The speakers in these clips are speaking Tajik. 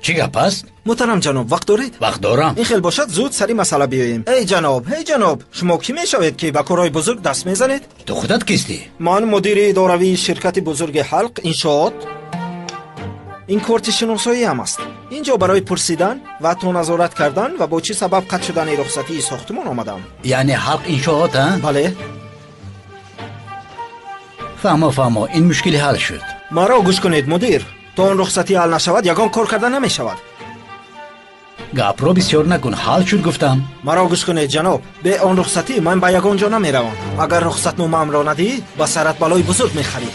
Чӣ гап аст? Муҳтарам ҷаноб, вақт доред? Вақт дорам. Ин хел бошад, зуд сари масъала биёем. Эй ҷаноб, эй ҷаноб, шумо кӣ мешавед, ки ба корҳои бузург даст мезанед? Ту худат кистӣ? Ман мудири идоравии ширкати бузурги Ҳалқ иншоот. Ин корти шиносоиам аст. Инҷо барои пурсидан ва то назорат кардан ва бо чӣ сабаб қатъ шудани рухсатии сохтмон омадам. Яъне Ҳалқ иншоот, а? Бале. Фаҳмо, фаҳмо, ин мушкили ҳал шуд. Маро гӯш кунед, мудир. То он рухсатӣ ҳал нашавад, ягон кор карда намешавад. Гапро бисёр накун, ҳал шуд гуфтам. Маро гӯш кунед, ҷаноб. Бе он рухсатӣ ман ба ягон ҷо намеравам. Агар рухсатномаамро надиҳӣ, ба сарат балои бузург мехарӣ.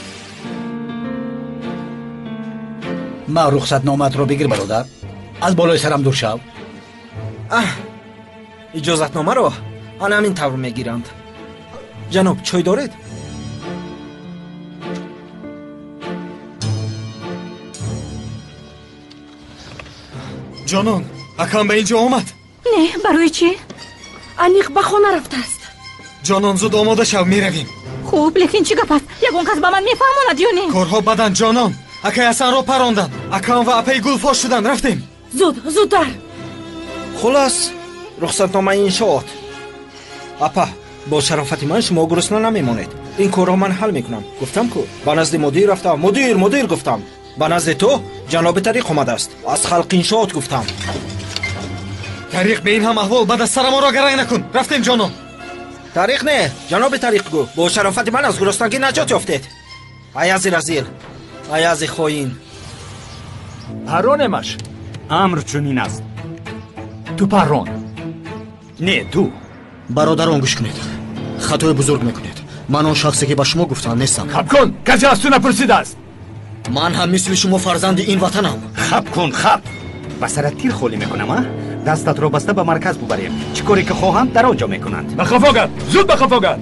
Ман рухсатномаатро бигир, бародар. Аз болои сарам дур шав. Аҳ, иҷозатномаро ана ҳамин тавр мегиранд. Ҷаноб, чой доред? Ҷонон, акам ба инҷо омад? Не, барои чӣ? Аниқ ба хона рафтааст. Ҷонон, зуд омода шав, меравем. Хуб, лекин чӣ гап аст? Ягон кас ба ман мефаҳмонад ё не? Корҳо баданд, ҷонон. Акай Ҳасанро паронданд. Акам ва апаи Гул фош шуданд. Рафтем. Зуд, зудтар. Хулос, рухсатномаи иншоот. Апа, бо шарофати ман шумо гурусна намемонед. Ин корро ман ҳал мекунам. Гуфтам ку, ба назди мудир рафтам. Мудир, мудир гуфтам. Ба назди ту ҷаноби Тариқ омадааст. Аз Халқ иншоот гуфтам. Тариқ, бе ин ҳам аҳвол баъд аз сарамонро гаранг накун. Рафтем, ҷонон. Тариқ не, ҷаноби Тариқ гӯ. Бо шарофати ман аз гуруснагӣ наҷот ёфтед. Аязи разил, аязи хоин. Парронемаш. Амр чунин аст. Ту паррон. Не, ту. Бародарон, гӯш кунед. Хатои бузург мекунед. Ман он шахсе ки ба шумо гуфтам нестам. Хаб кун, касе аз ту напурсидааст. Ман ҳам мисли шумо фарзанди ин ватанам. Хаб кун, хаб. Ба сарат тир холӣ мекунам, а? Дастатро баста ба марказ бубарем. Чӣ коре ки хоҳанд, дар он ҷо мекунанд. Ба қафо гард, зуд ба қафо гард.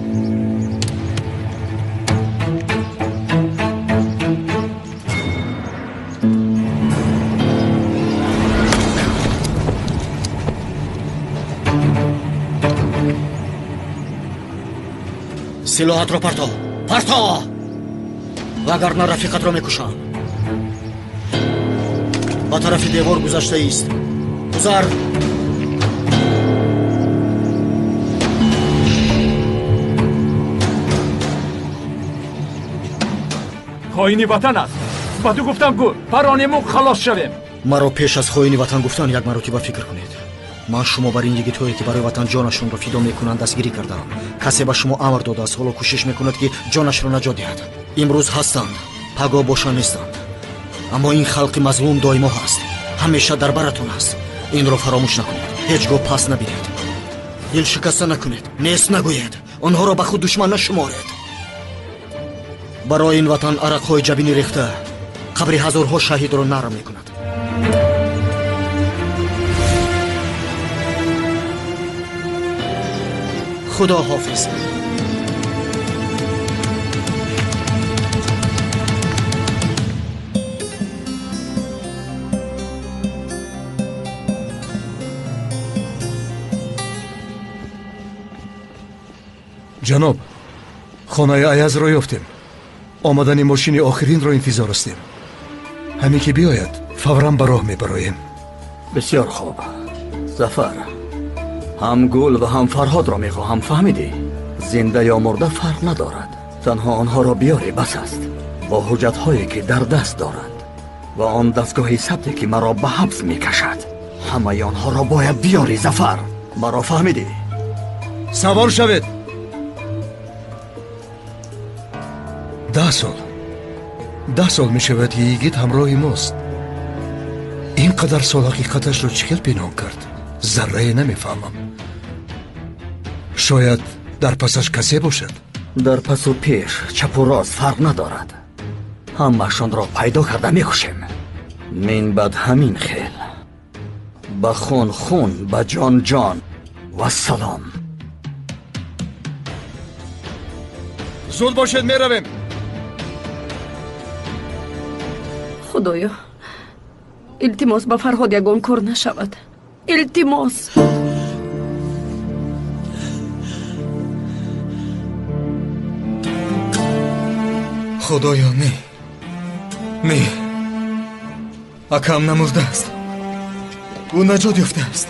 Силоҳатро парто, парто, вагарна рафиқатро мекушам. Ба тарафи девор гузашта ист. Гузар. Хоини ватан аст. Ба ту гуфтам ку, парронему халос шавем. Маро пеш аз хоини ватан гуфтан як маротиба фикр кунед. Ман шумо бар ин йигитҳое ки барои ватан ҷонашонро фидо мекунанд дастгирӣ кардам. Касе ба шумо амр додааст, ҳоло кӯшиш мекунад ки ҷонашро наҷот диҳад. Имрӯз ҳастанд, пагоҳ боша нестанд. Аммо ин халқи мазлум доимо ҳаст, ҳамеша дар баратон аст. Инро фаромӯш накунед, ҳеҷ гоҳ пас набинед. Дилшикаста накунед, нест нагӯед, онҳоро ба худ душман нашуморед. Барои ин ватан арақҳои ҷабинӣ рехта қабри ҳазорҳо шаҳидро нарм мекунад. Худо ҳофиз. Ҷаноб, хонаи Аязро ёфтем. Омадани мошини охиринро интизор ҳастем. Ҳамин ки биёяд, фавран ба роҳ мебароем. Бисёр хуб. Зафар, ҳам Гул ва ҳам Фарҳодро мехоҳам, фаҳмидӣ? Зинда ё мурда фарқ надорад. Танҳо онҳоро биёрӣ бас аст. Бо ҳуҷҷатҳое ки дар даст доранд ва он дастгоҳи сабте ки маро ба ҳабс мекашад. Ҳамаи онҳоро бояд биёрӣ, Зафар. Маро фаҳмидӣ? Савор шавед. 10 сол. 10 сол мешавад ки йигит ҳамроҳи мост. Ин қадар сол ҳақиқаташро чӣ хел пинҳон кард? Заррае намефаҳмам. Шояд дар пасаш касе бошад. Дар пасу пеш, чапу рост фарқ надорад. Ҳамаашонро пайдо карда мекушем. Мин баъд ҳамин хел. Ба хун хун, ба ҷон ҷон. Вассалом. Зуд бошед, меравем. Худоё, илтимос ба Фарҳод ягон кор нашавад. Илтимос. Худоё, не, не, акам намурдааст. Ӯ наҷот ёфтааст.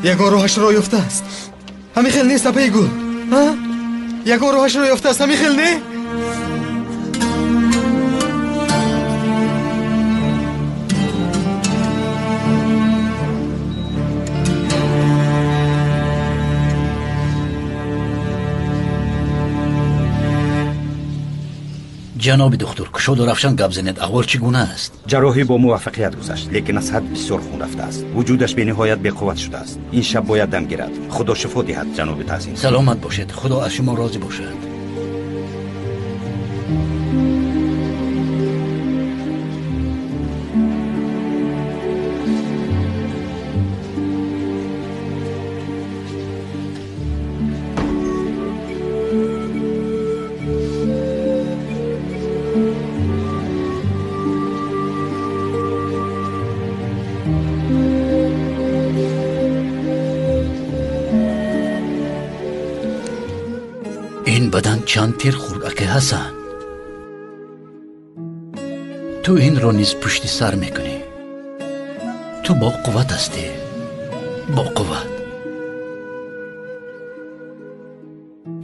Ягон роҳашро ёфтааст. Ҳамин хел нест, апаи Гул? Ҳа? Ягон роҳашро ёфтааст, ҳамин хел не? Ҷаноби духтур, кушоду равшан гап занед, аҳвол чӣ гуна аст? Ҷарроҳӣ бо муваффақият гузашт, лекин аз ҳад бисёр хун рафтааст. Вуҷудаш бениҳоят беқувват шудааст. Ин шаб бояд дам гирад. Худо шифо диҳад, ҷаноби таъзим. Саломат бошед, худо аз шумо розӣ бошад. Бадан чанд тир хӯрд, ака Ҳасан. Ту инро низ пушти сар мекунӣ. Ту бо қувват ҳастӣ, бо қувват.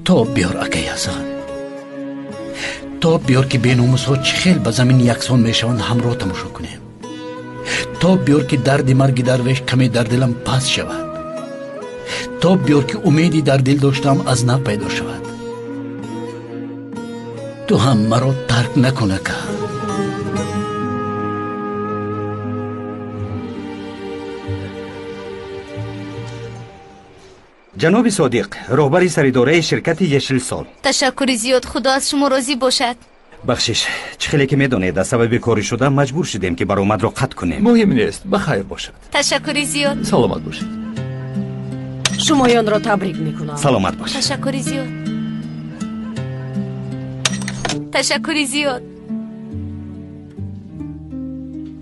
Тоб биёр, акаи Ҳасан, тоб биёр, ки беномусҳо чӣ хел ба замин яксон мешаванд, ҳамроҳ тамошо кунем. Тоб биёр, ки дарди марги дарвеш каме дар дилам паст шавад. Тоб биёр, ки умеди дар дил доштаам аз нав пайдо шавад. Ту ҳам маро тарк накун, ака. Ҷаноби Содиқ, роҳбари саридораи ширкати Ешилсол. Ташаккури зиёд, худо аз шумо розӣ бошад. Бахшиш, чӣ хеле ки медонед, аз сабаби корӣ шуда маҷбур шудем, ки баромадро қатъ кунем. Муҳим нест, ба хайр бошад. Ташаккури зиёд. Саломат бошед. Шумоёнро табрик мекунам. Саломат бошед. Ташаккури зиёд. Ташаккури зиёд.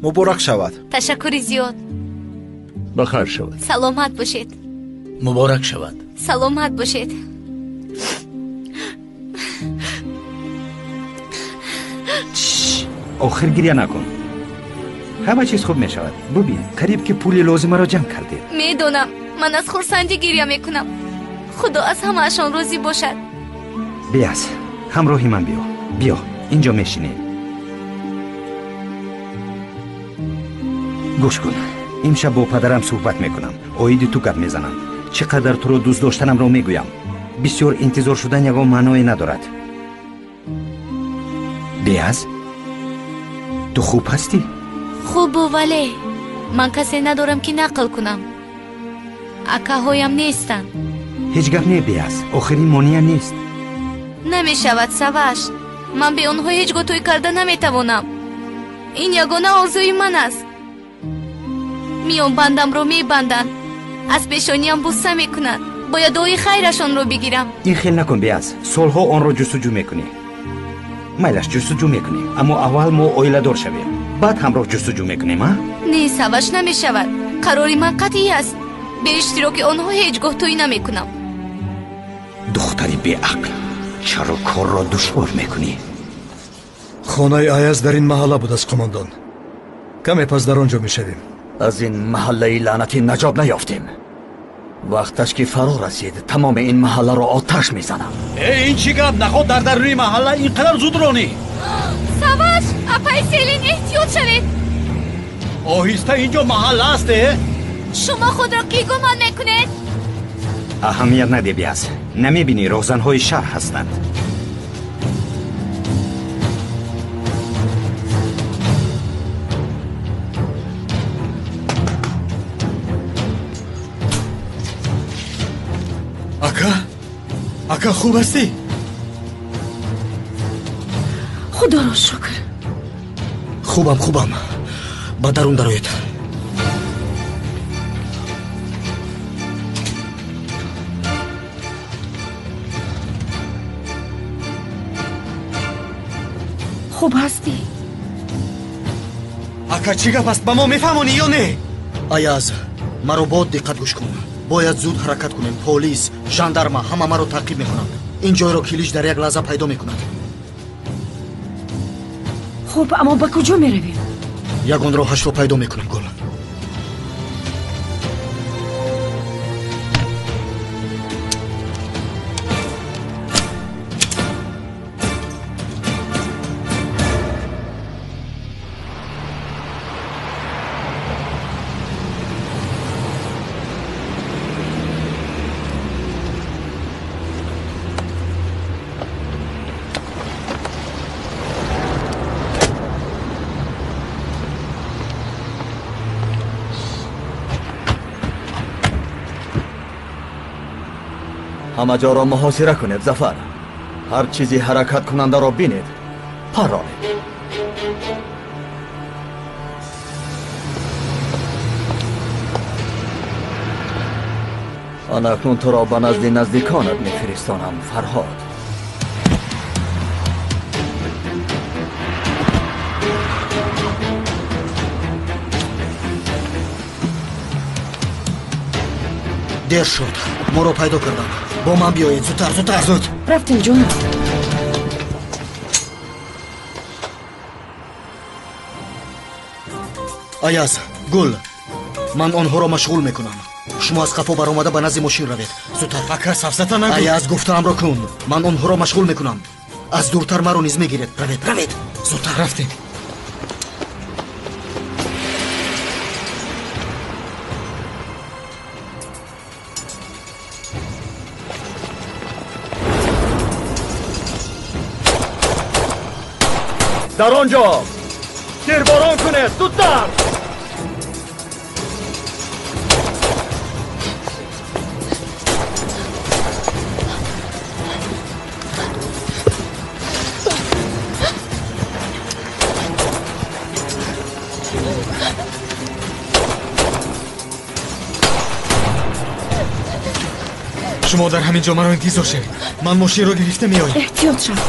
Муборак шавад. Ташаккури зиёд. Ба хайр шавад. Саломат бошед. Муборак шавад. Саломат бошед. Охир гиря накун. Ҳама чиз хуб мешавад. Бубин, қариб ки пули лозимаро ҷамъ кардед. Медонам, ман аз хурсандӣ гиря мекунам. Худо аз ҳамаашон розӣ бошад. Биаз, ҳамроҳи ман биё. Биё, инҷо мешинем. Гӯш кун, имшаб бо падарам суҳбат мекунам. Оиди ту гап мезанам. Чӣ қадар туро дӯст доштанамро мегӯям. Бисёр интизор шудан ягон маъное надорад. Биаз, ту хуб ҳастӣ? Хубу, вале ман касе надорам, ки нақл кунам. Акаҳоям нестанд. Ҳеҷ гап не, Биаз, охирин монеа нест. Намешавад, Саваш. Ман бе онҳо ҳеҷ гоҳ тӯй карда наметавонам. Ин ягона орзуи ман аст. Миёнбандамро мебанданд, аз пешониям бусса мекунанд. Бояд дуои хайрашонро бигирам. Ин хел накун, Биаз. Солҳо онро ҷустуҷӯ мекунӣ. Майлаш, ҷустуҷӯ мекунем, аммо аввал мо оиладор шавем, баъд ҳамроҳ ҷустуҷӯ мекунем, а? Не, Саваш, намешавад. Қарори ман қатъӣ аст. Бе иштироки онҳо ҳеҷ гоҳ тӯй намекунам. Духтари беақл, чаро корро душвор мекунӣ? Хонаи Аяз дар ин маҳалла будааст, қумондон. Каме пас дар он ҷо мешавем. Аз ин маҳаллаи лаънатӣ наҷот наёфтем. Вақташ ки фаро расид, тамоми ин маҳалларо оташ мезанам. Э, ин чӣ гап? Наход дар даруни маҳалла ин қадар зуд ронӣ? Саваш, апаи Селин, эҳтиёт шавед. Оҳиста, инҷо маҳалла аст, э? Шумо худро кӣ гумон мекунед? Аҳамият наде, Биаз. Намебинӣ, роҳзанҳои шаҳр ҳастанд. Ака, ака, хуб ҳастӣ? Худоро шукр. Хубам, хубам. Ба дарун дароед. Хуб ҳастӣ? Ака, чӣ гап аст? Ба мо мефаҳмонӣ ё не? Аяз, маро бод диққат гӯш кун. Бояд зуд ҳаракат кунем. Полис, жандарма ҳама маро таъқиб мекунанд. Ин ҷойро Килич дар як лаҳза пайдо мекунад. Хуб, аммо ба куҷо меравем? Ягон роҳашро пайдо мекунам, Гул. Ҳама ҷоро муҳосира кунед, Зафар. Ҳар чизи ҳаракаткунандаро бинед, парронед. Ана акнун туро ба назди наздиконат мефиристонам, Фарҳод. Дер шуд, моро пайдо карданд. Бо ман биёед, зудтар, зудтар, зуд. Рафтем, ҷонам. Аяз, Гул, ман онҳоро машғул мекунам. Шумо аз қафо баромада ба назди мошин равед. Зудтар. Ака, сафсата нагӯ. Аяз, гуфтаамро кун. Ман онҳоро машғул мекунам. Аз дуртар маро низ мегиред. Равед, равед, зудтар. Рафтем. Дар он ҷо тирборон кунед, зудтар! Шумо дар ҳамин ҷо маро интизор шавед. Ман мошинро гирифта меоям. Эҳтиёт шав.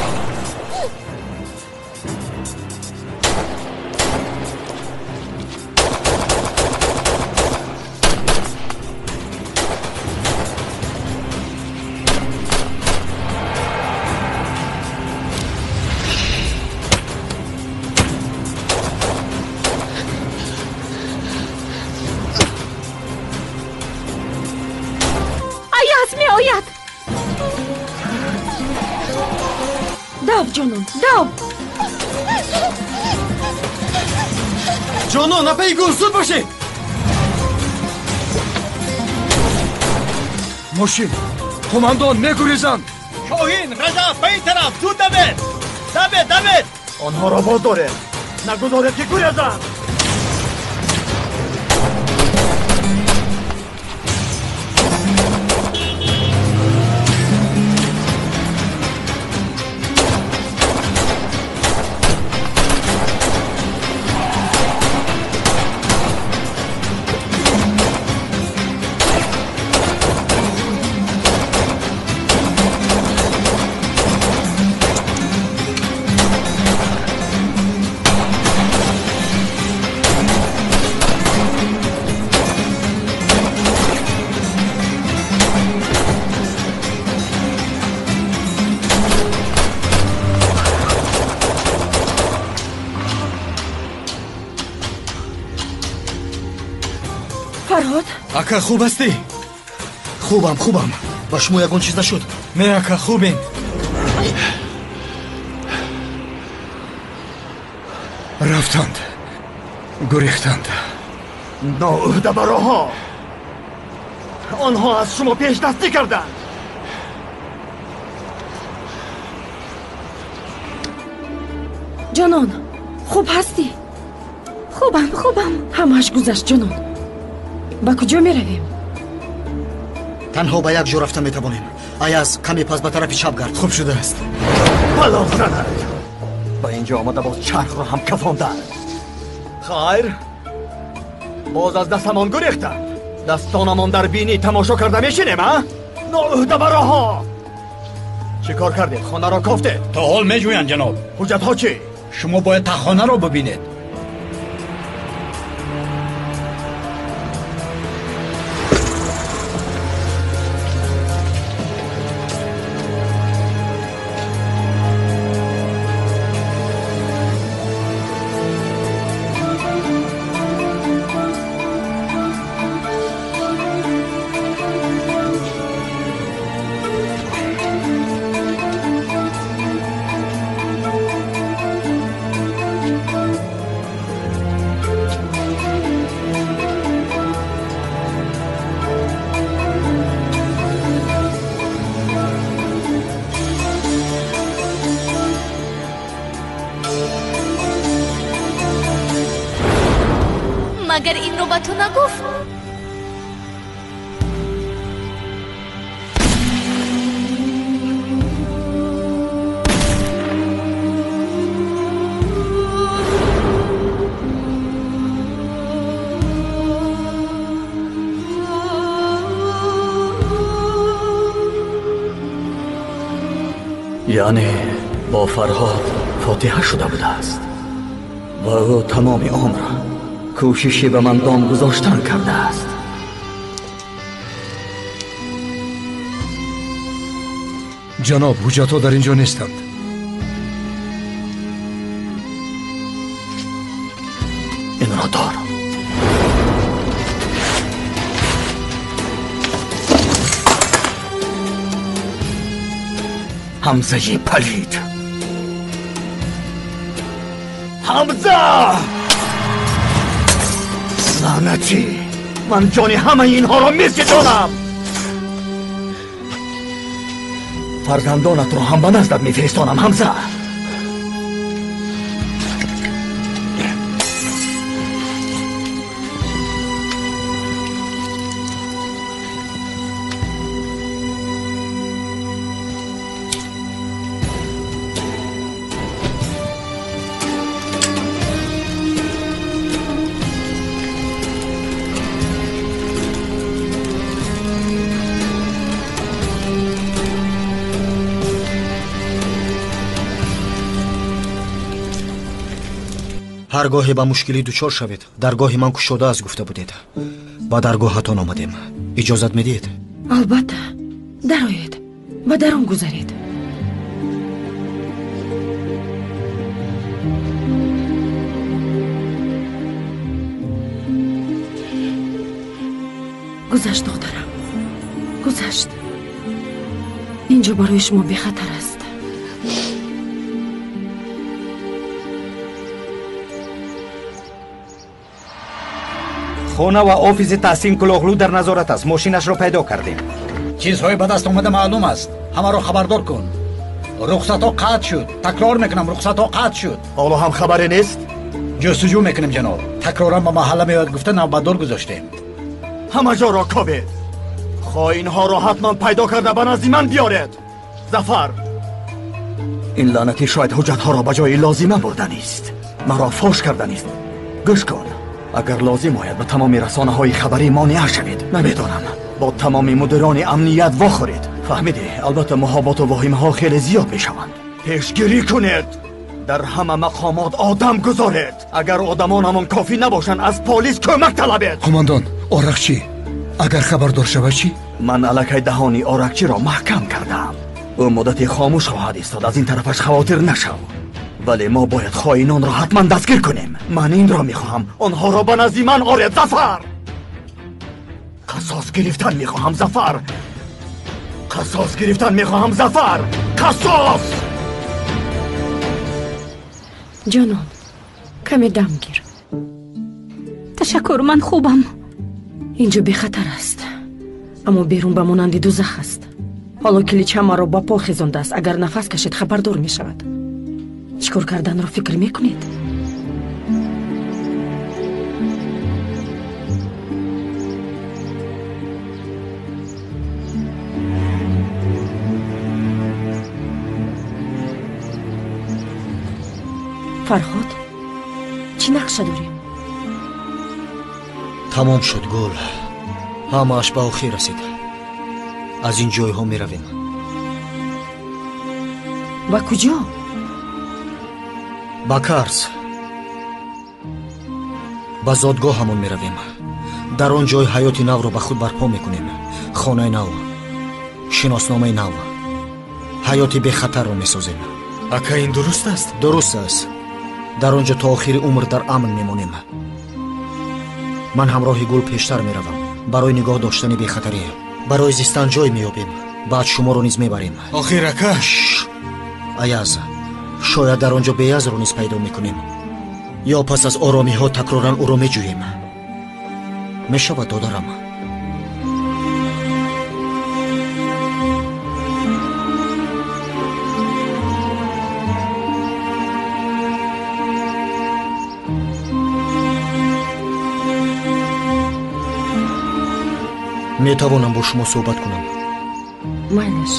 Меояд. Дав, ҷонон, дав. Ҷонон, апаи Гул, зуд бошед. Мошин, қумандон, мегурезанд. Шоҳин, Раҷаб, ба ин тараф, зуд давед! Давед, давед! Онҳоро боздоред, нагузоред ки гурезанд. Фарҳод. Ака, хуб ҳастӣ? Хубам, хубам. Ба шумо ягон чиз нашуд? Не, ака, хубем. Рафтанд, гурехтанд. Ноӯҳдабароҳо! Онҳо аз шумо пешдастӣ карданд. Ҷонон, хуб ҳастӣ? Хубам, хубам. Ҳамааш гузашт, ҷонон. Ба куҷо меравем? Танҳо ба як ҷо рафта метавонем. Аяз, каме пас ба тарафи чап гард. Хуб шудааст. Бало занад! Ба ин ҷо омада боз чархро ҳам кафонданд. Хайр, боз аз дастамон гурехтанд. Дастонамон дар бинӣ тамошо карда мешинем, а? Ноӯҳдабароҳо! Чӣ кор кардед? Хонаро кофтед? То ҳол меҷӯянд, ҷаноб. Ҳуҷҷатҳо чӣ? Шумо бояд тахонаро бибинед. Магар инро ба ту нагуфт? Яъне бо Фарҳод фотиҳа шуда будааст ва ӯ тамоми умр кӯшиши ба ман дом гузоштан кардааст. Ҷаноб, ҳуҷҷатҳо дар ин ҷо нестанд. Инро дор. Ҳамзаи палид! Ҳамза! Лаънатӣ! Ман ҷони ҳамаи инҳоро меситонам! Фарзандонатро ҳам ба наздат мефиристонам, Ҳамза! Ҳар гоҳе ба мушкилӣ дучор шавед, даргоҳи ман кушода аст гуфта будед. Ба даргоҳатон омадем. Иҷозат медиҳед? Албатта, дароед, ба дарун гузаред. Гузашт, духтарам, гузашт. Ин ҷо барои шумо бехатар аст. Хона ва офиси Таҳсин Кулоғлу дар назорат аст. Мошинашро пайдо кардем. Чизҳои ба даст омада маълум аст. Ҳамаро хабардор кун. Рухсатҳо қатъ шуд. Такрор мекунам, рухсатҳо қатъ шуд. Ҳоло ҳам хабаре нест? Ҷустуҷӯ мекунем, ҷаноб. Такроран ба маҳалла меояд гуфта навбатдор гузоштем. Ҳама ҷоро кобед. Хоинҳоро ҳатман пайдо карда ба назди ман биёред. Зафар, ин лаънатӣ шояд ҳуҷҷатҳоро ба ҷои лозима бурданист. Маро фош карданист. Гӯш кун. Агар лозим ояд ба тамоми расонаҳои хабарӣ монеа шавед. Намедонам, бо тамоми мудирони амният вохӯред. Фаҳмидӣ? Албатта муҳоботу воҳимаҳо хеле зиёд мешаванд. Пешгирӣ кунед. Дар ҳама мақомот одам гузоред. Агар одамонамон кофӣ набошанд, аз полис кӯмак талабед. Қумондон, Орақчӣ агар хабардор шавад чӣ? Ман аллакай даҳони Орақчиро маҳкам кардаам. Ӯ муддате хомӯш хоҳад истод, аз ин тарафаш хавотир нашав. Вале мо бояд хоинонро ҳатман дастгир кунем. Ман инро мехоҳам. Онҳоро ба назди ман оред, Зафар! Қасос гирифтан мехоҳам, Зафар! Қасос гирифтан мехоҳам, Зафар! Қасос! Ҷонон, каме дам гир. Ташаккур, ман хубам. Ин ҷо бехатар аст, аммо берун ба монанди дузах аст. Ҳоло килич ҳамаро ба по хезондааст. Агар нафас кашед, хабардор мешавад. Чӣ кор карданро фикр мекунед? Фарҳод, чӣ нақша дорем? Тамом шуд, Гул. Ҳамааш ба охир расид. Аз ин ҷойҳо меравем. Ба куҷо? Ба Карс. Ба зодгоҳамон меравем. Дар он ҷой ҳаёти навро ба худ барпо мекунем. Хонаи нав, шиносномаи нав, ҳаёти бехатарро месозем. Ака, ин дуруст аст? Дуруст аст. Дар он ҷо то охири умр дар амн мемонем. Ман ҳамроҳи Гул пештар меравам барои нигоҳ доштани бехатарӣ. Барои зистан ҷой меёбем. Баъд шуморо низ мебарем. Охир, ака. Аяз, шояд дар он ҷо Беязро низ пайдо мекунем. Ё пас аз оромиҳо такроран ӯро меҷӯем. Мешавад, додарам? Метавонам бо шумо суҳбат кунам? Майлаш.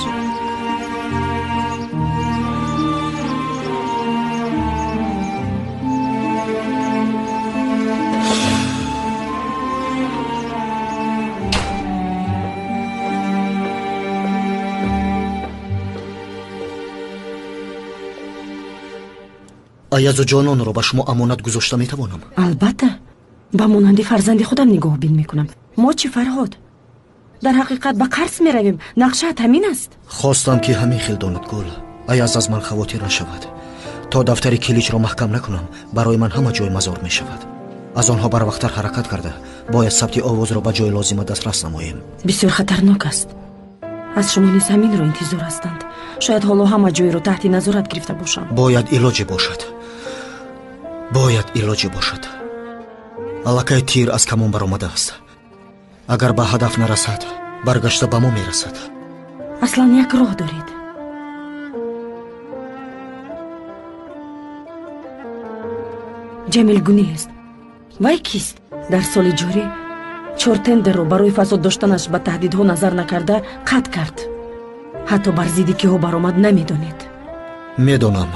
Аязу ҷононро ба шумо амонат гузошта метавонам? Албатта, ба монанди фарзанди худам нигоҳбин мекунам. Мо чӣ, Фарҳод? Дар ҳақиқат ба қарз меравем. Нақшаат ҳамин аст? Хостам, ки ҳамин хел донад Гул. Аяз аз ман хавотир нашавад. То дафтари Киличро маҳкам накунам, барои ман ҳама ҷой мазор мешавад. Аз онҳо барвақттар ҳаракат карда, бояд сабти овозро ба ҷои лозима дастрас намоем. Бисёр хатарнок аст. Аз шумо низ ҳаминро интизор ҳастанд. Шояд ҳоло ҳама ҷойро таҳти назорат гирифта бошам. Бояд илоҷе бошад. Бояд илоҷе бошад. Аллакай тир аз камон баромадааст. Агар ба ҳадаф нарасад, баргашта ба мо мерасад. Аслан як роҳ доред. Ҷамил Гунест. Вай кист? Дар соли ҷорӣ 4 тендерро барои фасод доштанаш ба таҳдидҳо назар накарда қатъ кард. Ҳатто бар зидди киҳо баромад намедонед. Медонам.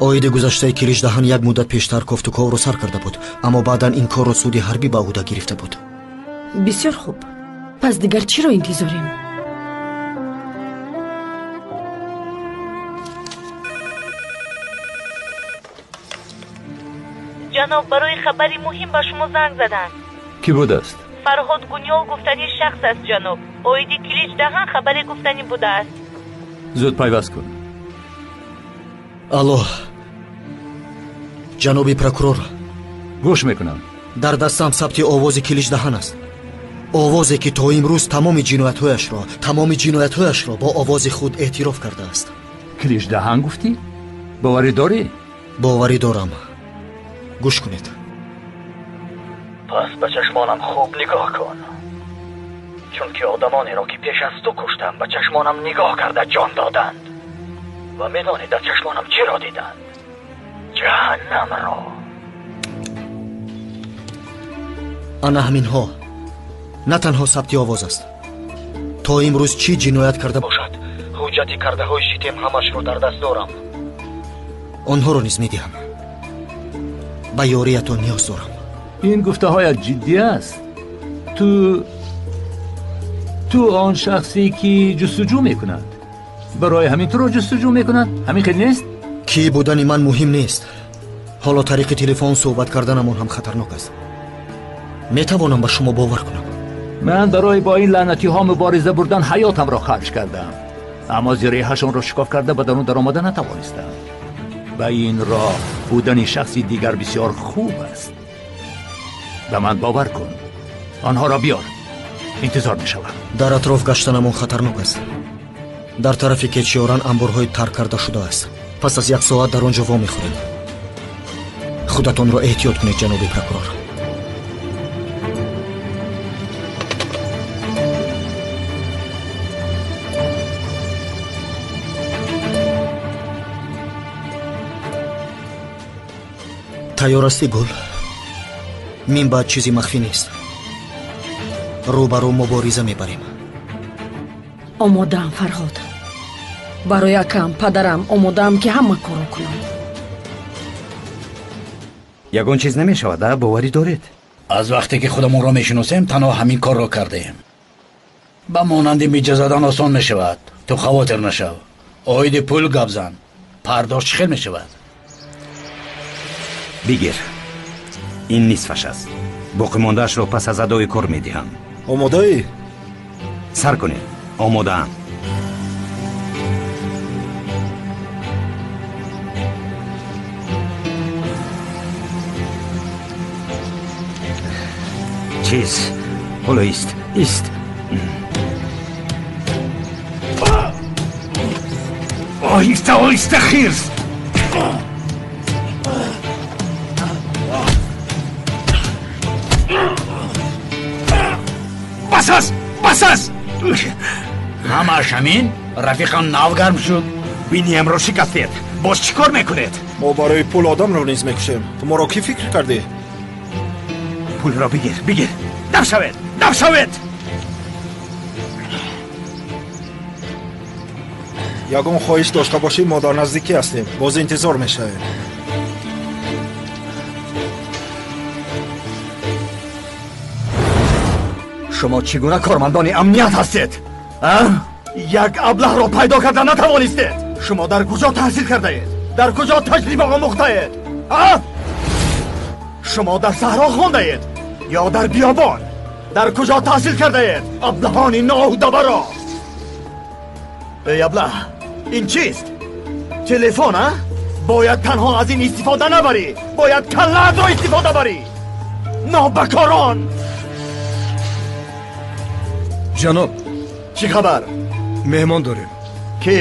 Оиди гузаштаи Киличдаҳан як муддат пештар кофтуковро сар карда буд, аммо баъдан ин корро суди ҳарбӣ ба ӯҳда гирифта буд. Бисёр хуб. Пас дигар чиро интизорем? Ҷаноб, барои хабари муҳим ба шумо занг заданд. Кӣ будааст? Фарҳод Гунёл гуфтани шахс аст, ҷаноб. Оиди Киличдаҳан хабаре гуфтанӣ будааст. Зуд пайваст кун. Алло, ҷаноби прокурор. Гӯш мекунам. Дар дастам сабти овози Киличдаҳан аст. Овозе ки то имрӯз тамоми ҷиноятҳояшро бо овози худ эътироф кардааст. Киличдаҳан гуфтӣ? Боварӣ дорӣ? Боварӣ дорам. Гӯш кунед. Пас ба чашмонам хуб нигоҳ кун, чунки одамонеро ки пеш аз ту куштам ба чашмонам нигоҳ карда ҷон доданд. Ва медонӣ дар чашмонам чиро диданд? Ҷаҳаннамро. Ана ҳаминҳо на танҳо сабти овоз аст. То имрӯз чӣ ҷиноят карда бошад, ҳуҷҷати кардаҳои шитем ҳамашро дар даст дорам. Онҳоро низ медиҳам. Ба ёриятон ниёз дорам. Ин гуфтаҳоят ҷиддӣ аст? Ту он шахсе ки ҷустуҷӯ мекунад, барои ҳамин туро ҷустуҷӯ мекунад? Ҳамин хел нест? Кӣ будани ман муҳим нест. Ҳоло тариқи телефон суҳбат карданамон ҳам хатарнок аст. Метавонам ба шумо бовар кунам? Ман барои бо ин лаънатиҳо мубориза бурдан ҳаётамро харҷ кардам, аммо зиреҳашонро шикоф карда ба дарун даромада натавонистам. Ба ин роҳ будани шахси дигар бисёр хуб аст. Ба ман бовар кун. Онҳоро биёр. Интизор мешавам. Дар атроф гаштанамон хатарнок аст. Дар тарафи Кечиёран анборҳои тарк карда шудааст. Пас аз як соат дар он ҷо вомехӯрем. Худатонро эҳтиёт кунед, ҷаноби прокурор. Тайёр ҳастӣ, Гул? Мин баъд чизи махфӣ нест. Рӯ ба рӯ мубориза мебарем. Омодаам, Фарҳод. Барои акам, падарам омодаам, ки ҳама корро кунам. Ягон чиз намешавад, а? Боварӣ доред? Аз вақте ки худамонро мешиносем, танҳо ҳамин корро кардем. Ба монанди миҷа задан осон мешавад. Ту хавотир нашав. Оиди пул гап зан. Пардошт чӣ хел мешавад? Бигир. Ин нисфаш аст. Боқимондаашро пас аз адои кор медиҳам. Омодаӣ? Сар кунед. Омодаам. Чиз ҳоло ист, ист. Оҳиста, оҳиста, хирс. Бас аст, бас аст. Ҳамааш ҳамин? Рафиқам нав гарм шуд. Биниямро шикастед. Боз чӣ кор мекунед? Мо барои пул одамро низ мекушем. Ту моро кӣ фикр кардӣ? Пулро бигир, бигир. Дав шавед, дав шавед. Ягон хоҳиш дошта бошӣ, мо дар наздикӣ ҳастем. Боз интизор мешавем. Шумо чӣ гуна кормандони амният ҳастед? Як аблаҳро пайдо карда натавонистед. Шумо дар куҷо таҳсил кардаед? Дар куҷо таҷриба омӯхтаед? Шумо дар саҳро хондаед ё дар биёбон? Дар куҷо таҳсил кардаед? Аблаҳони ноҳудабаро! Эй аблаҳ, ин чист? Телефон, а? Бояд танҳо аз ин истифода набарӣ, бояд каллаатро истифода барӣ. Нобакорон! Ҷаноб. Чӣ хабар? Меҳмон дорем. Ки?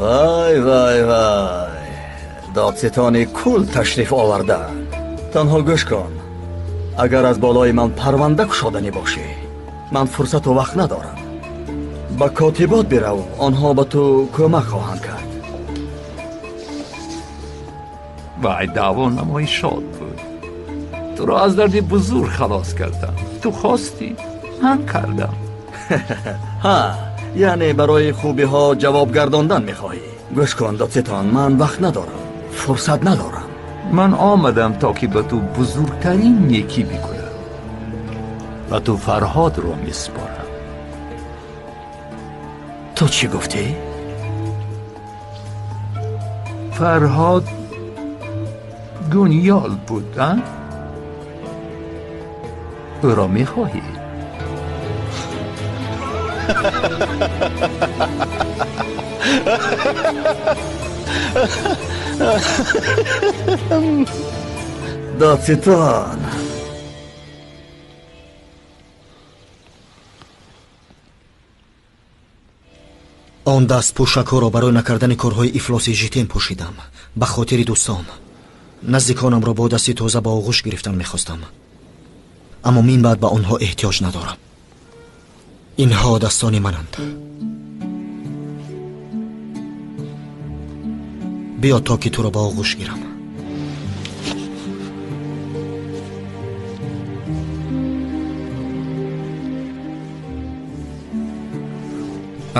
Вай, вай, вай. Додситони кул ташриф овардаанд. Танҳо гӯш кун. Агар аз болои ман парванда кушоданӣ бошӣ, ман фурсату вақт надорам. Ба котибот бирав, онҳо ба ту кӯмак хоҳанд кард. Вай, даъво намои шод буд. Туро аз дарди бузург халос кардам. Ту хостӣ, ман кардам. Ҳа, яъне барои хубиҳо ҷавоб гардондан мехоҳӣ. Гӯш кун, додситон, ман вақт надорам, фурсат надорам. Ман омадам то ки ба ту бузургтарин некӣ бикунам. Ба ту Фарҳодро месупорам. Ту чӣ гуфтӣ? Фарҳод гуниёл буд, а? Ӯро мехоҳӣ? Додситон, он дастпӯшакҳоро барои накардани корҳои ифлоси житен пӯшидам. Ба хотири дӯстон. Наздиконамро бо дасти тоза ба оғӯш гирифтан мехостам, аммо мин баъд ба онҳо эҳтиёҷ надорам. Инҳо дастони мананд. Биё то ки туро ба оғӯш гирам.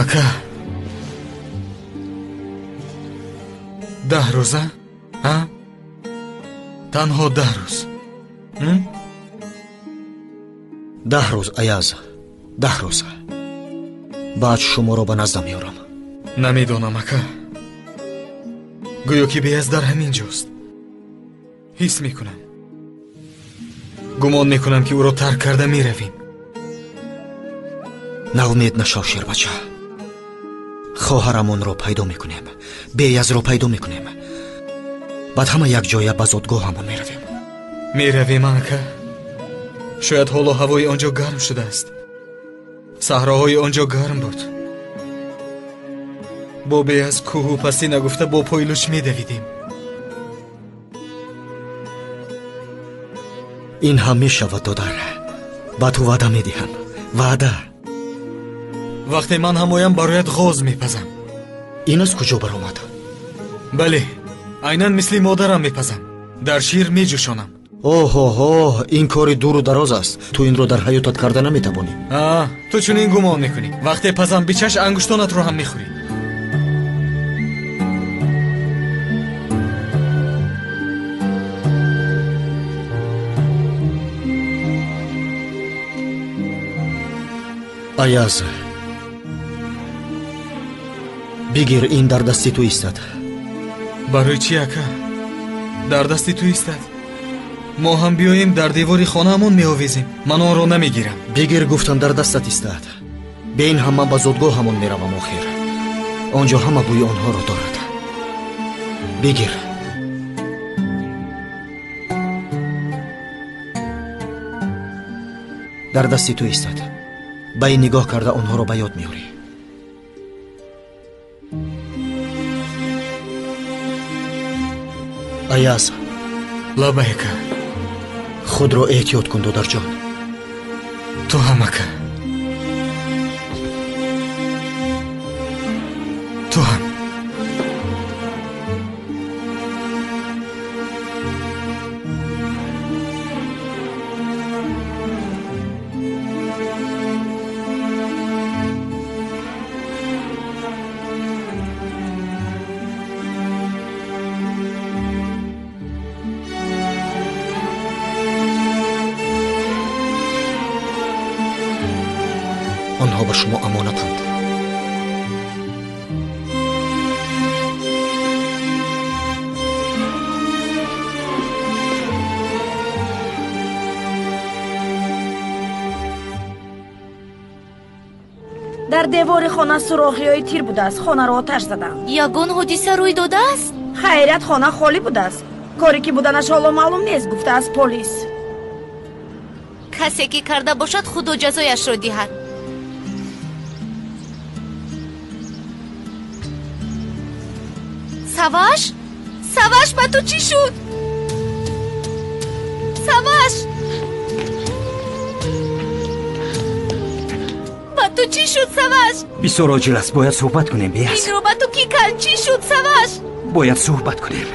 Ака, 10 рӯза? А? Танҳо 10 рӯз. 10 рӯз, Аяз, 10 рӯз. Баъд шуморо ба наздам меорам. Намедонам, ака. Гӯё ки Беяз дар ҳамин ҷост. Ҳис мекунам. Гумон мекунам, ки ӯро тарк карда меравем. Наумед нашав, шербача. Хоҳарамонро пайдо мекунем, Беязро пайдо мекунем. Баъд ҳама якҷоя ба зодгоҳамон меравем. Меравем, ака. Шояд ҳоло ҳавои он ҷо гарм шудааст. Саҳроҳои он ҷо гарм буд. Бо Беяз кӯҳу пастӣ нагуфта бо пои луч медавидем. Ин ҳам мешавад, додар. Ба ту ваъда медиҳам. Ваъда. Вақте ман ҳамоям бароят ғоз мепазам. Ин аз куҷо баромад? Бале, айнан мисли модарам мепазам. Дар шир меҷӯшонам. Оҳоҳо, ин кори дуру дароз аст. Ту инро дар ҳаётат карда наметавонӣ. А, ту чунин гумон мекунӣ. Вақте пазам бичаш, ангуштонатро ҳам мехӯрӣ. Аяз, бигир, ин дар дасти ту истад. Барои чӣ, ака? Дар дасти ту истад. Мо ҳам биёем дар девори хонаамон меовезем. Ман онро намегирам. Бигир, гуфтам, дар дастат истад. Бе ин ҳам ман ба зодгоҳамон меравам охир. Он ҷо ҳама бӯи онҳоро дорад. Бигир. Дар дасти ту истад. Ба ин нигоҳ карда онҳоро ба ёд меорӣ. Аяз. Лабай, ака. Худро эҳтиёт кун, додарҷон. Ту ҳам, ака. Ту ҳам. Амонатанд. Дар девори хона сурохиҳои тир будааст. Хонаро оташ заданд. Ягон ҳодиса рӯй додааст? Хайрият, хона холӣ будааст. Коре ки буданаш ҳоло маълум нест, гуфтааст полис. Касе ки карда бошад, худо ҷазояшро диҳад. Саваш? Саваш, ба ту чӣ шуд? Саваш! Ба ту чӣ шуд, Саваш? Бисёр оҷил аст, бояд суҳбат кунем. Беяз. Инро ба ту кӣ кард? Чӣ шуд, Саваш? Бояд суҳбат кунем.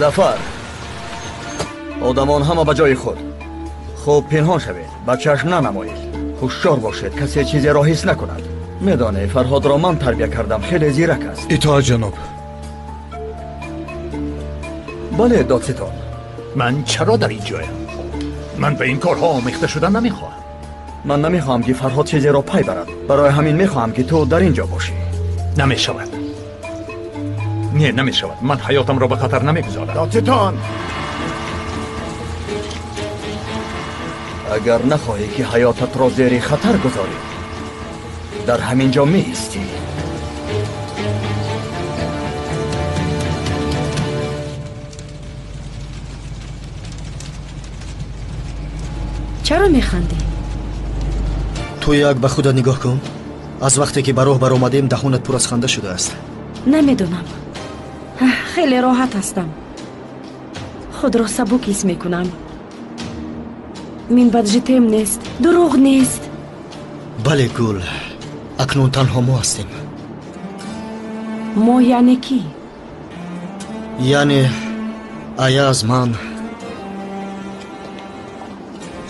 Зафар, одамон ҳама ба ҷои худ. Хуб пинҳон шавед, ба чашм нанамоед. Ҳушёр бошед, касе чизеро ҳис накунад. Медонӣ, Фарҳодро ман тарбия кардам, хеле зирак аст. Итоат, ҷаноб. Бале, додситон. Ман чаро дар ин ҷоям? Ман ба ин корҳо омехта шудан намехоҳам. Ман намехоҳам, ки Фарҳод чизеро пай барад. Барои ҳамин мехоҳам, ки ту дар ин ҷо бошӣ. Намешавад. Не, намешавад. Ман ҳаётамро ба хатар намегузорам. Додситон! Агар нахоҳӣ, ки ҳаётатро зери хатар гузорӣ, дар ҳамин ҷо меистӣ. Чаро механдӣ? Ту як ба худат нигоҳ кун. Аз вақте ки ба роҳ баромадем, даҳонат пур аз ханда шудааст. Намедонам. Хеле роҳат ҳастам. Худро сабук ҳис мекунам. Минбаъд житем нест, дурӯғ нест. Бале, Гул, акнун танҳо мо ҳастем. Мо яъне кӣ? Яъне Аяз, ман.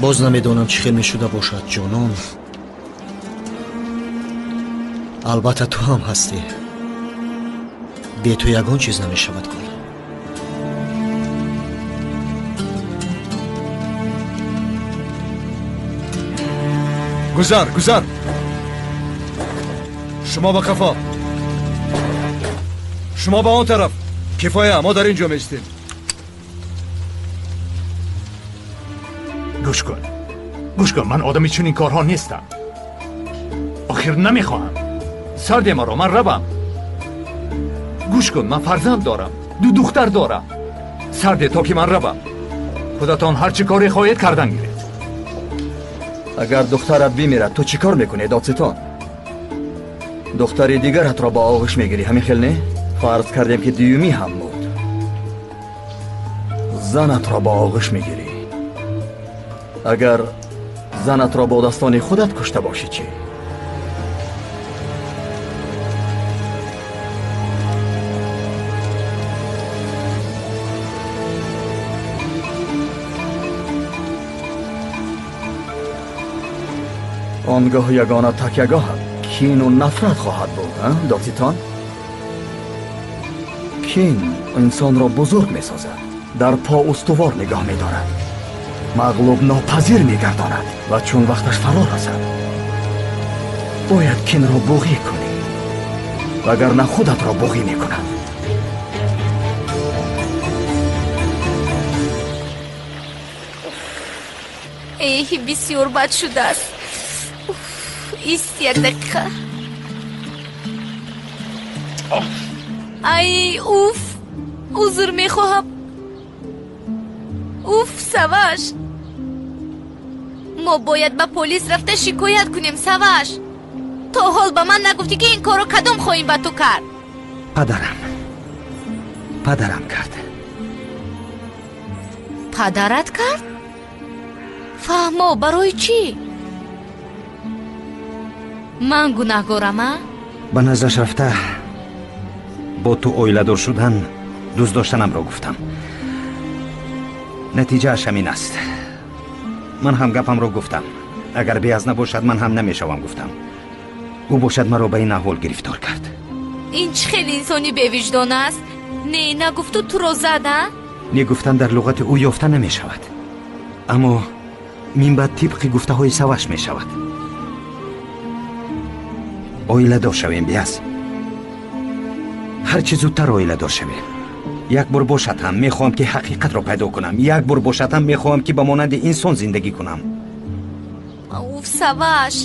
Боз намедонам чӣ хел мешуда бошад, ҷонон. Албатта ту ҳам ҳастӣ. Бе ту ягон чиз намешавад, Гул. Гузар, гузар. Шумо ба қафо. Шумо ба он тараф. Кифоя, мо дар ин ҷо меистем. Гӯш кун. Гӯш кун, ман одами чунин корҳо нестам. Охир намехоҳам. Сарде маро, ман равам. Гӯш кун, ман фарзанд дорам. Ду духтар дорам. Сарде то ки ман равам. Худатон ҳар чӣ коре хоҳед кардан гиред. Агар духтарат бимирад, ту чӣ кор мекунӣ, додситон? Духтари дигаратро ба оғӯш мегирӣ, ҳамин хел не? Фарз кардем, ки дуюмӣ ҳам буд. Занатро ба оғӯш мегирӣ. Агар занатро бо дастони худат кушта бошӣ чӣ? Он гоҳ ягона такягоҳат кину нафрат хоҳад буд, додситон? Кин инсонро бузург месозад, дар по устувор нигоҳ медорад, мағлуб нопазир мегардонад ва чун вақташ фаро расад, бояд кинро буғӣ кунӣ, вагарна худатро буғӣ мекунад. Эҳ, бисёр бад шудааст. Ист як дақиқа. Ай, уф, узр мехоҳам. Уф, Саваш. Мо бояд ба полис рафта шикоят кунем, Саваш. То ҳол ба ман нагуфтӣ, ки ин корро кадом хоин ба ту кард? Падарам. Падарам кард. Падарат кард? Фаҳмо, барои чӣ? Ман гунаҳгорам, а? Ба наздаш рафта бо ту оиладор шудан дӯст доштанамро гуфтам. Натиҷааш ҳамин аст. Ман ҳам гапамро гуфтам. Агар беаз набошад, ман ҳам намешавам, гуфтам. Ӯ бошад маро ба ин аҳвол гирифтор кард. Ин чӣ хеле инсони бевиҷдон аст? Не, нагуфту туро зад, а? Не гуфтан дар луғати ӯ ёфта намешавад. Аммо минбаъд тибқи гуфтаҳои Саваш мешавад. Оиладор шавем, Биаз. Ҳар чӣ зудтар оиладор шавем. Як бор бошад ҳам мехоҳам ки ҳақиқатро пайдо кунам. Як бор бошад ҳам мехоҳам ки ба монанди инсон зиндагӣ кунам. Уф, Саваш,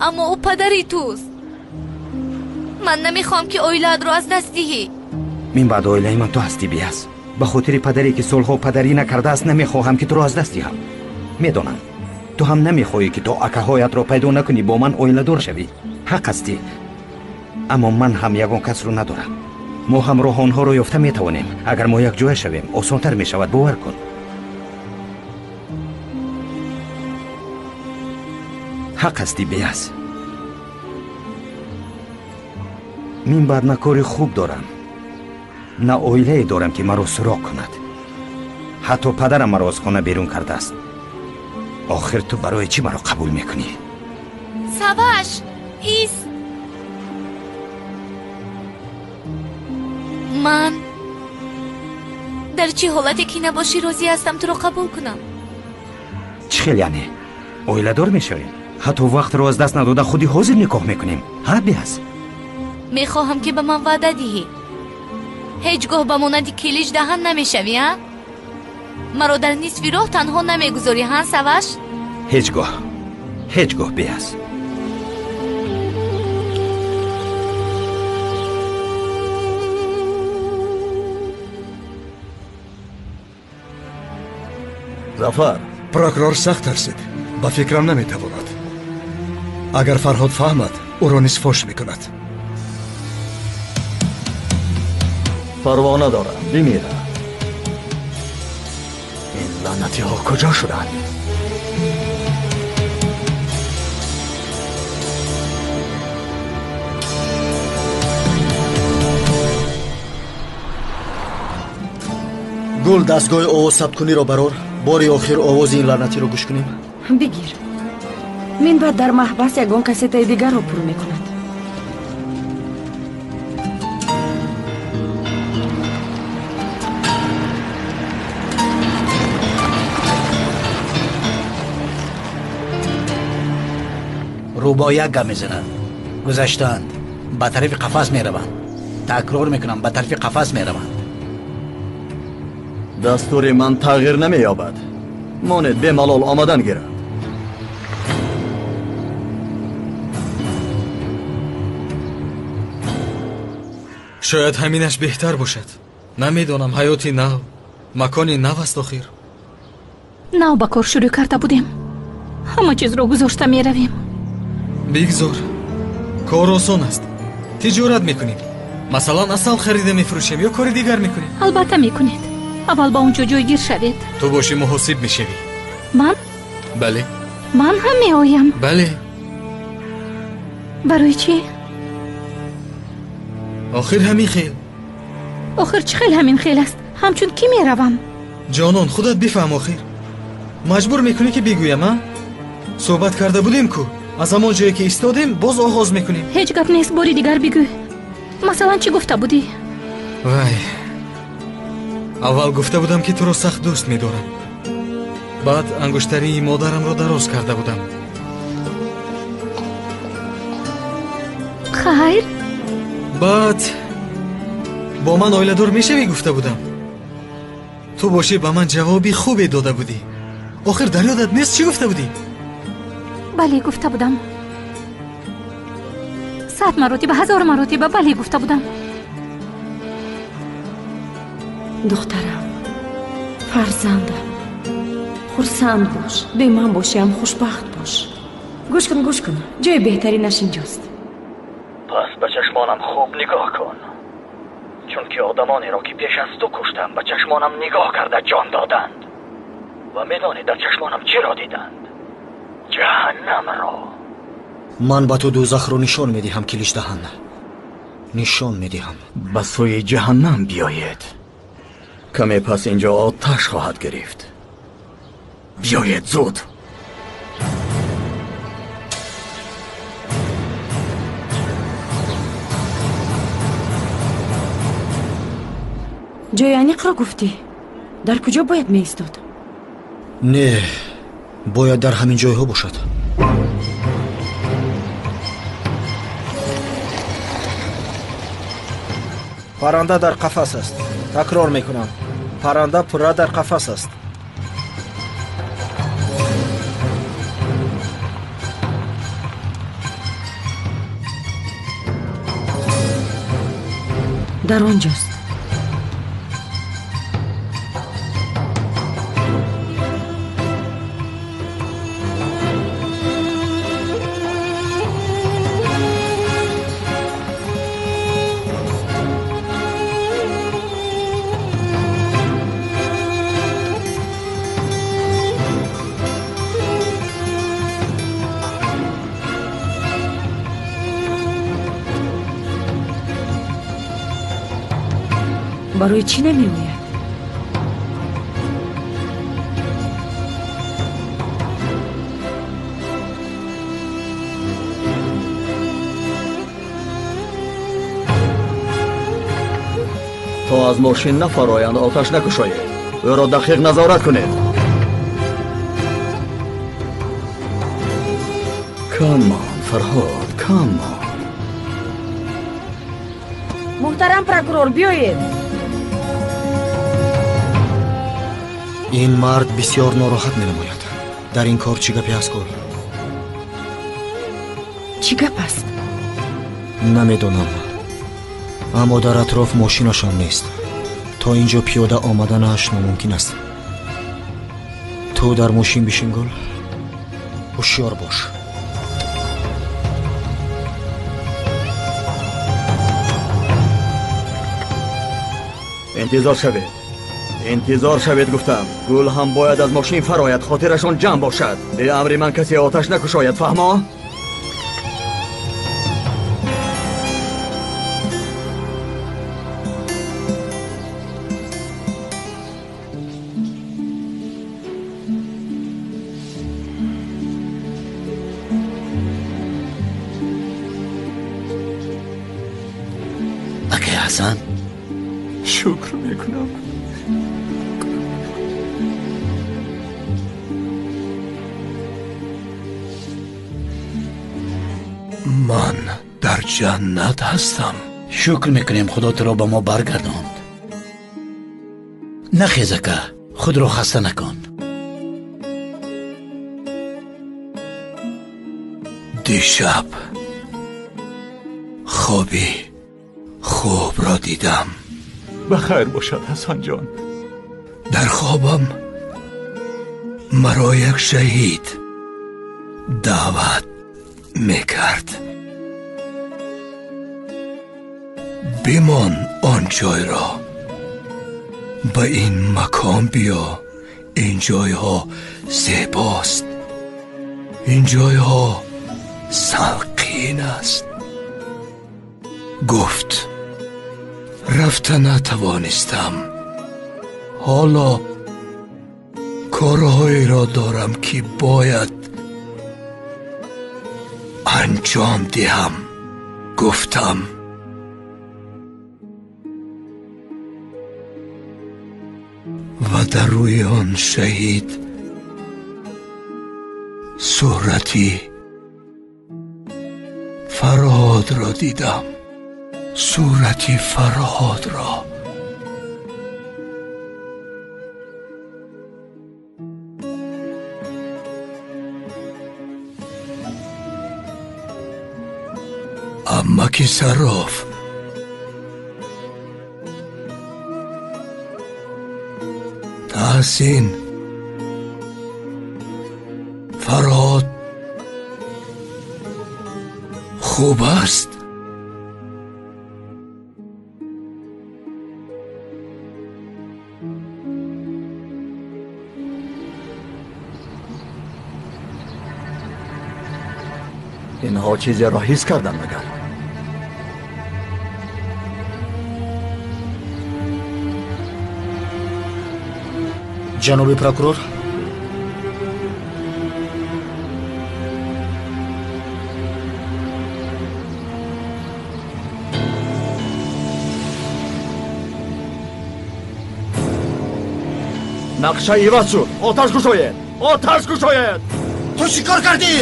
аммо ӯ падари туст. Ман намехоҳам ки оилаатро аз даст диҳӣ. Мин баъд оилаи ман ту ҳастӣ, Биаз. Ба хотири падаре ки солҳо падарӣ накардааст намехоҳам ки туро аз даст диҳам. Медонам, ту ҳам намехоҳӣ ки то акаҳоятро пайдо накунӣ бо ман оиладор шавӣ. Ҳақ ҳастӣ, аммо ман ҳам ягон касро надорам. Мо ҳамроҳ онҳоро ёфта метавонем. Агар мо якҷоя шавем, осонтар мешавад, бовар кун. Ҳақ ҳастӣ, Биаз. Мин баъд на кори хуб дорам, на оилае дорам ки маро суроғ кунад. Ҳатто падарам маро аз хона берун кардааст. Охир ту барои чӣ маро қабул мекунӣ? Саваш, ис! Ман дар чӣ ҳолате ки набошӣ розӣ ҳастам туро қабул кунам. Чӣ хел яъне? Оиладор мешавем? Ҳатто вақтро аз даст надода худи ҳозир никоҳ мекунем. Ҳа, Биаз? Мехоҳам ки ба ман ваъда диҳӣ. Ҳеҷ гоҳ ба монанди Килич даҳан намешавӣ, ҳа? Маро дар нисфи роҳ танҳо намегузорӣ, ҳа, Саваш? Ҳеҷ гоҳ, ҳеҷ гоҳ, Биаз. Зафар. Прокурор сахт тарсид. Ба фикрам наметавонад. Агар Фарҳод фаҳмад, ӯро низ фош мекунад. Парво надорам, бимирам. Ин лаънатиҳо куҷо шуданд? Гул, дастгоҳи овозсабткуниро барор. Бори охир овози ин лаънатиро гӯш кунем. Бигир. Мин баъд дар маҳбас ягон кассетаи дигарро пур мекунад. Рӯбо як гап мезанад. Гузаштаанд, ба тарафи қафас мераванд. Такрор мекунам, ба тарафи қафас мераванд. Дастури ман тағйир намеёбад. Монед бемалол омадан гирад. Шояд ҳаминаш беҳтар бошад. Намедонам, ҳаёти нав, макони нав аст охир. Нав ба кор шурӯъ карда будем. Ҳама чизро гузошта меравем. Бигзор. Кор осон аст. Тиҷорат мекунем. Масалан, асал харида мефурӯшем ё кори дигар мекунем. Албатта мекунед. Аввал ба он ҷо ҷойгир шавед. Ту бошӣ муҳосиб мешавӣ. Ман? Бале. Ман ҳам меоям. Бале. Барои чӣ? Охир ҳамин хел. Охир чӣ хел ҳамин хел аст? Ҳамчун кӣ меравам? Ҷонон, худат бифаҳм охир. Маҷбур мекунӣ ки бигӯям, а? Суҳбат карда будем ку. Аз ҳамон ҷое ки истодем, боз оғоз мекунем. Ҳеҷ гап нест, бори дигар бигӯ. Масалан, чӣ гуфта будӣ? Вай, аввал гуфта будам ки туро сахт дӯст медорам. Баъд ангуштарии модарамро дароз карда будам. Хайр. Баъд бо ман оиладор мешавӣ гуфта будам. Ту бошӣ ба ман ҷавоби хубе дода будӣ. Охир дар ёдат нест чӣ гуфта будӣ? Бале, гуфта будам. 100 маротиба, 1000 маротиба бале гуфта будам. Духтарам, фарзандам, хурсанд бош, бе ман бошӣ ҳам хушбахт бош. Гӯш кун, гӯш кун, ҷои беҳтаринаш инҷост. Пас ба чашмонам хуб нигоҳ кун, чунки одамонеро ки пеш аз ту куштам ба чашмонам нигоҳ карда ҷон доданд. Ва медонӣ дар чашмонам чиро диданд? Ҷаҳаннамро. Ман ба ту дӯзахро нишон медиҳам, Киличдаҳан. Нишон медиҳам. Ба сӯи ҷаҳаннам биёед. Каме пас инҷо оташ хоҳад гирифт. Биёед зуд. Ҷои аниқро гуфтӣ? Дар куҷо бояд меистод? Не, бояд дар ҳамин ҷойҳо бошад. Парранда дар қафас аст. Такрор мекунам, парранда пурра дар қафас аст. Дар он ҷост. Барои чӣ намеояд? То аз мошин нафароянд, оташ накушоед. Ӯро дақиқ назорат кунед. Кам мон, Фарҳод, кам мон. Муҳтарам прокурор, биёед. Ин мард бисёр нороҳат менамояд. Дар ин кор чӣ гапе аст, Гул? Чӣ гап аст? Намедонам, аммо дар атроф мошинашон нест. То ин ҷо пиёда омаданаш номумкин аст. Ту дар мошин бишин, Гул. Ҳушёр бош. Интизор шавед. Интизор шавед, гуфтам. Гул ҳам бояд аз мошин фарояд, хотирашон ҷамъ бошад. Бе амри ман касе оташ накушояд, фаҳмо? Акай Ҳасан, шукр мекунам. Ман дар ҷаннат ҳастам. Шукр мекунем, Худо туро ба мо баргардонд. Нахез, ака, худро хаста накун. Дишаб хоби хубро дидам. Ба хайр бошад, Ҳасанҷон. Дар хобам маро як шаҳид даъват мекард. Бимон он ҷойро, ба ин макон биё. Ин ҷойҳо зебост, ин ҷойҳо салқин аст. Гуфт, рафта натавонистам. Ҳоло корҳоеро дорам, ки бояд анҷом диҳам. Гуфтам. Ва дар рӯи он шаҳид сурати Фарҳодро дидам. Сурати Фарҳодро. Амаки Сарроф, Таҳсин, Фарҳод хуб аст? Инҳо чизеро ҳис карданд магар? Ҷаноби прокурор, Нақша иваз шуд. Оташ кушоед! Оташ кушоед! Ту чӣ кор кардӣ?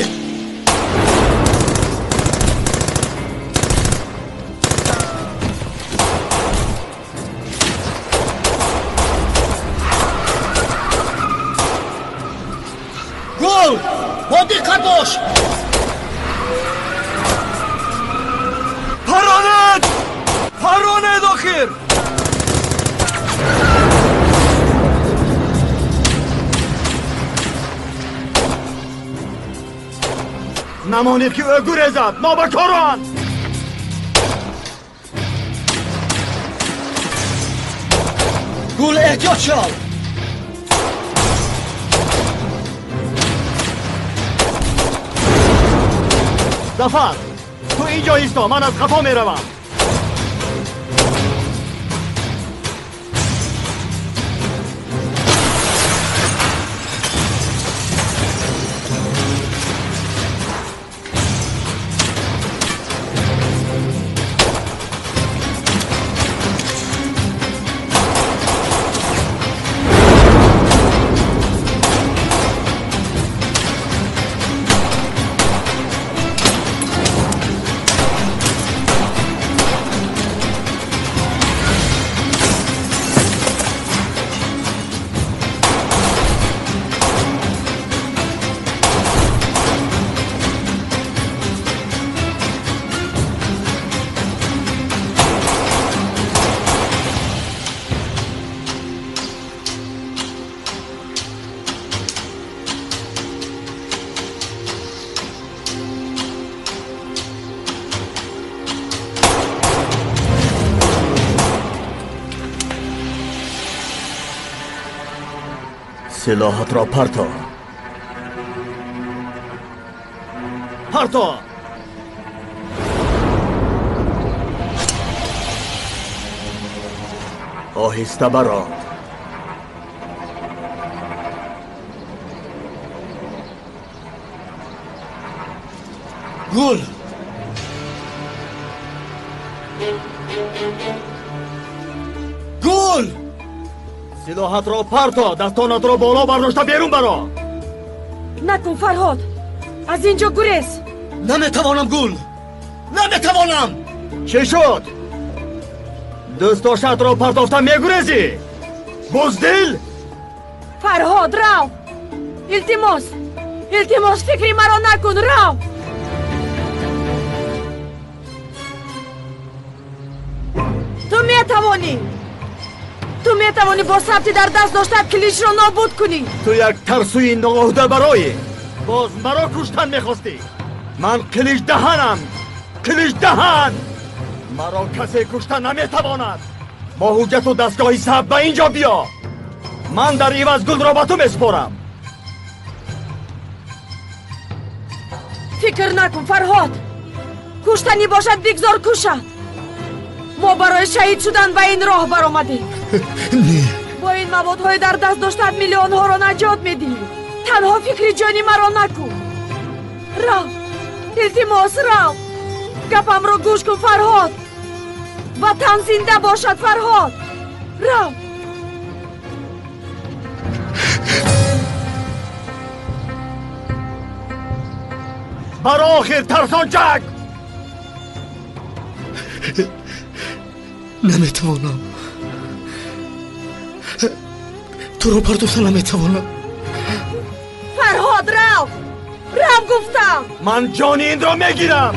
Гул! Бо диққат бош! Паронед! Паронед охир! Намонед ки ӯ гурезад! Нобакорон! Гул, эҳтиёт шав! Зафар, ту инҷо исто, ман аз қафо меравам. Силоҳатро парто. Парто! Оҳиста баро. Гул! Гул! Силоҳатро парто, дастонатро боло бардошта берун баро. Накун, Фарҳод, аз ин ҷо гурез. Наметавонам, Гул, наметавонам. Чӣ шуд? Дӯстдоштаатро партофта мегурезӣ? Буздил? Фарҳод, рав! Илтимос, илтимос, фикри маро накун, рав! Ту метавонӣ! Ту метавонӣ бо сабти дар даст доштаат Киличро нобуд кунӣ. Ту як тарсуи ноғоҳда бароӣ. Боз маро куштан мехостӣ. Ман Қиличдаҳанам, Қиличдаҳан. Маро касе кушта наметавонад. Бо ҳуҷҷату дастгоҳи сабт ба ин ҷо биё. Ман дар иваз гулро ба ту месупорам. Фикр накун, Фарҳод. Куштанӣ бошад, бигзор кушад. Мо барои шаҳид шудан ба ин роҳ баромадем. Не. Бо ин маводҳои дар даст доштаат миллионҳоро наҷот медиҳӣ. Танҳо фикри ҷони маро накун. Рав, илтимос, рав. Гапамро гӯш кун, Фарҳод. Ватан зинда бошад, Фарҳод. Рав. Бар охир, тарсончак! Наметавонам. Туро партофта наметавонам. Фарҳод, рав! Рав, гуфтам! Ман ҷони инро мегирам!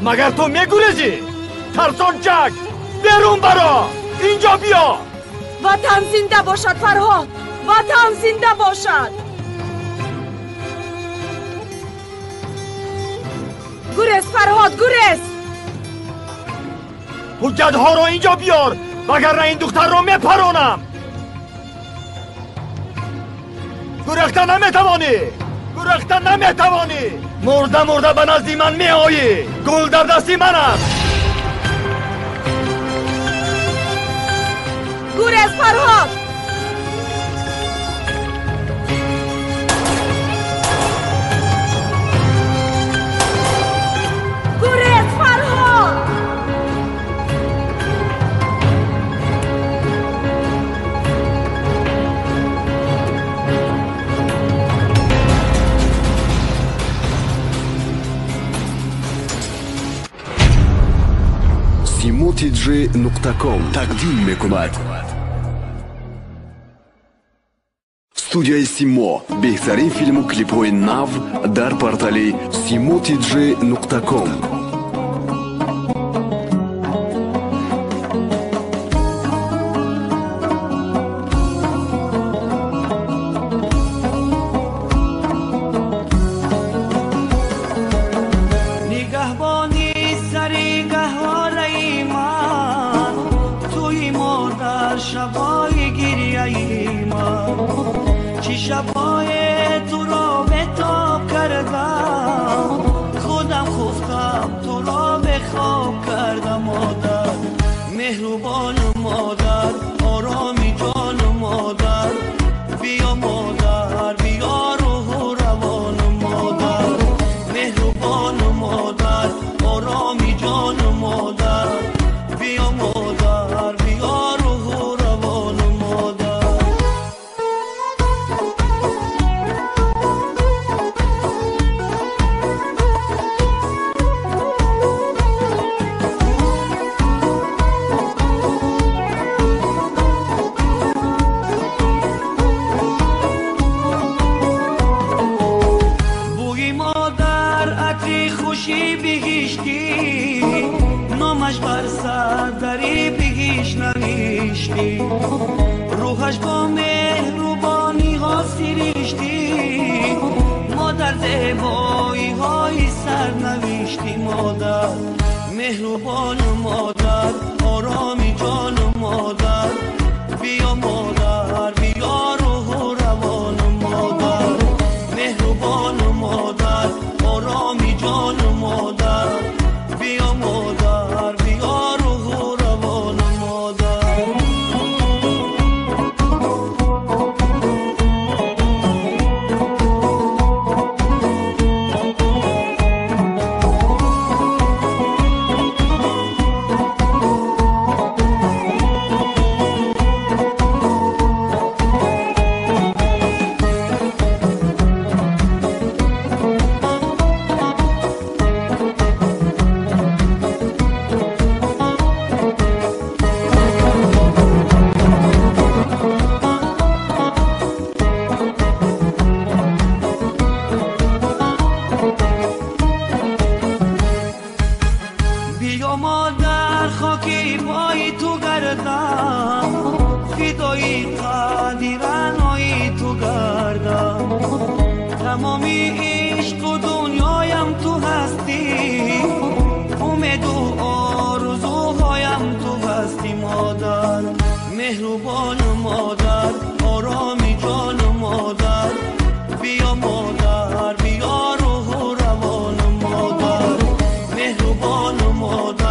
Магар ту мегурезӣ? Тарсончак! Берун баро! Инҷо биё! Ватан зинда бошад, Фарҳод! Ватан зинда бошад! Гурез, Фарҳод, гурез! Ҳуҷҷатҳоро инҷо биёр, вагарна ин духтарро мепаронам! Гурехта наметавонӣ! Гурехта наметавонӣ! Мурда мурда ба назди ман меоӣ! Гул дар дасти ман аст! Гурез, Фарҳод! Гурез, Фарҳод! simotj.com тақдим мекунад. Студияи Симо беҳтарин филму клипҳои нав дар портали simotj.com. Модар, меҳрубон модар.